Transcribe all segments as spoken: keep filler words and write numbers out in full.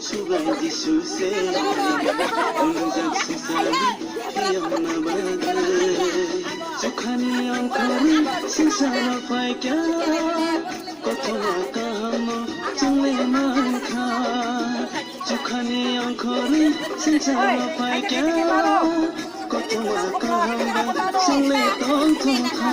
Subai Jisu se, unjak sesali, tiyangna bagwi. Chukhani ongkhorwi, sengsaro phaikha, kothoma kahamno chwngle mankha. Chukhani ongkhorwi, sengsaro phaikha, kothoma kaham bai chwngle tongthokha.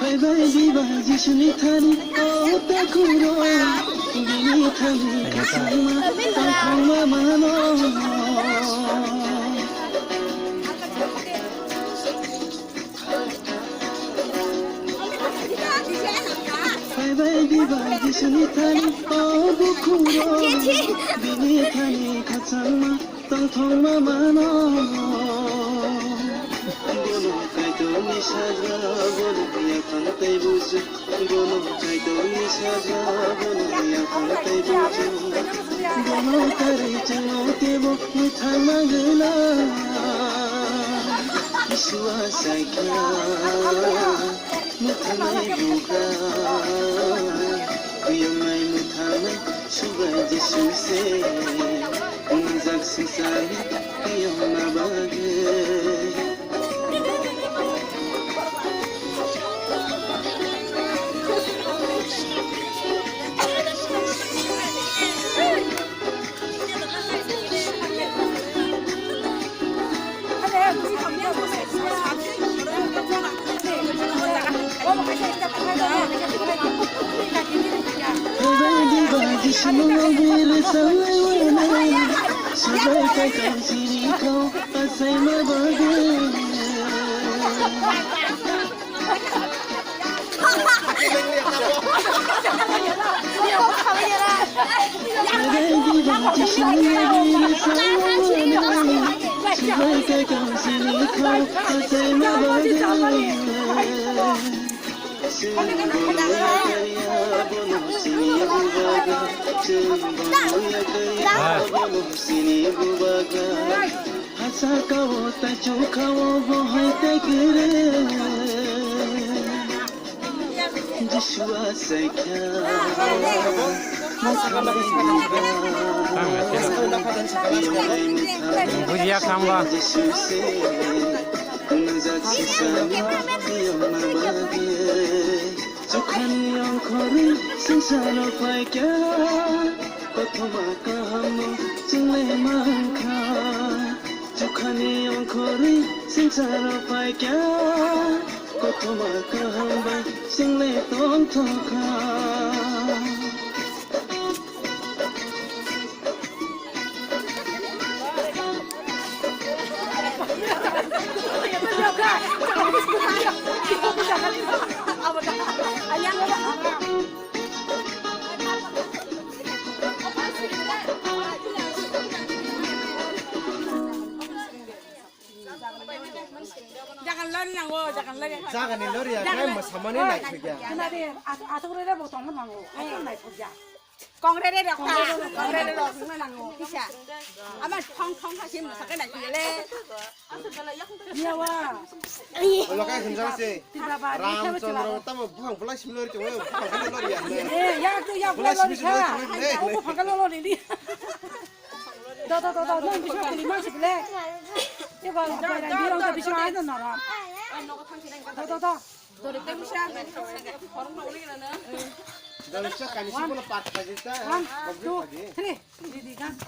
Bye bye, bye bye, Jisuni thani, o ta kuro, bini thani khasangma, tongthokma mano. Bye bye, bye bye, Jisuni thani, o bu kuro, bini thani khasangma, tongthokma mano. Bono Kaitorni sajla, bono yaphang tei buju. Bono Kaitorni sajla, bono yaphang tei buju. Bono karwi chwngno teibo mwthangma gwnang. Jisua saikha. Mwthangwi bukha, kuyungnai mwthangwi subai Jisu se, unjak swngcharni kuyungna bagwi. Hasakao taichukao bo hai tei kere. Jisua saikha. Bujiya khamba. Jisu se. Unjak sisa. Yamna bagwi. Chukhani ongkhorwi swngcharo phaikha, kothoma kahamno chwngle mankha. Chukhani ongkhorwi swngcharo phaikha, kothoma kaham bai chwngle tongthokha. Jagan lari nango, jagan lari. Jagani lori ya, kai masamani naithokya. Khna de, as-, asuk rere bo tongma nango, asuk naithokya. Kongrere rok ta, kongrere rok wngna nango, kisa. Ama thong thong kha sim sakhe naithokya le. Yawa. Olo kai hwnjang se. Tibra ba, Ramchandra tamo buphang bwlai sim lori tongo, buphang bwlai lori ya. Eh, yak tu yak bwlai lori kha. O buphang lori li. Da, da, da, da, nang bisa kuli mas bile. Ye ba, ba, da, da, bisa ai da nara. Da, da, da. Dori te bisa. Dori sa kani si kono part khaji ta. One, two, three. Didi gan.